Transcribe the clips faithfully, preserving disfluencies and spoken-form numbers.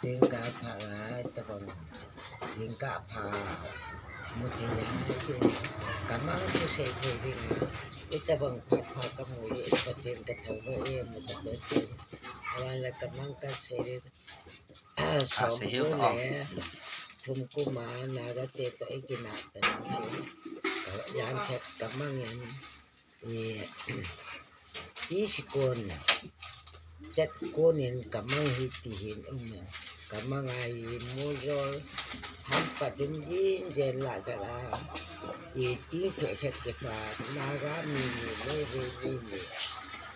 Jingkah pha lai tabang, jingkah pha mu ti ya, kamang thusei thei ding, itabang phat pha kamu le, Pathen kathangvah e, mu ta Pathen, avan le kamang kasei ding, som kum le thum kum a Naga te toh ikinah ta, jan khat kamang in, i, i sikon, chat kon in kamang hi ti hin um in, kamang a hi mujol, hampa dum jin jen la kala, i ti phe khat ke pa, Naga mi ni, Meitei mi ni,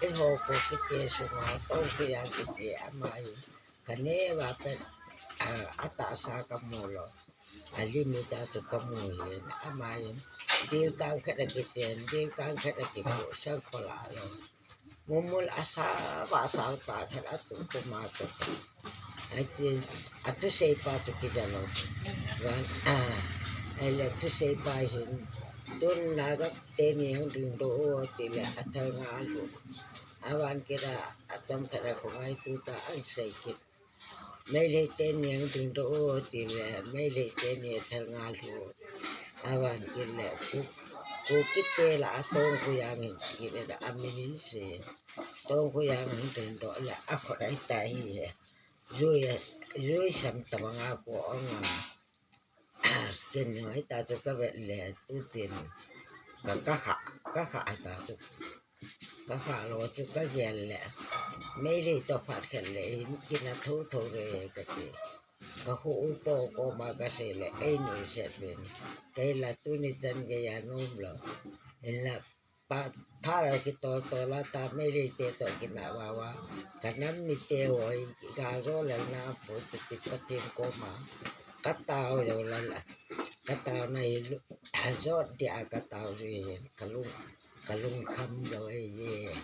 eiho Kuki te sunga, Tongkhu yang kiti ama hi, kaneh uva pet, a, atahsa kamu lou. Alimit a chu kamu hin, ama hin, dil kang khat akiten, dil kang khat akipoh, sang khola lou. Mumul asa, va sa ta khat atu kuma chu. Atin, athusei pa chu kija lou. Van, a, ahile thusei pa hin, tun Naga teni hung dingdoh u tile, athal nga lhu. Avan kit a, achom khat a khu ngaito ta, ahin sei kit. Meitei teni hung dingdoh u tile, Meitei teni athal nga lhu. Avan kit le, Ku, Kuki te lah a Tongkhu yang hin kit le, amin hin sei. Tongkhu yang hung dingdoh le, akhut ahitai hi. Jui, jui sam tabang a ko ong a. Ken hoi ta chu kavet le, tu tin. Ka, kakha, kakha ta chu. Kakha lou chu kagel le, Meitei toh phat khat le, hin kina thotho le kati. Kakho upa koma kasei le, einuisat uvin. Keila tuni chan geiya nom lou. Hinla, phat, phat a kitoto la ta Meitei te toh kinah uva uva. Kanam mite hoi, gajo le na pu ti ti Pathen koma. Katao lou la la. Katao na hi lu, jot dia katao lou hi, kalung, kalungkham lou hi.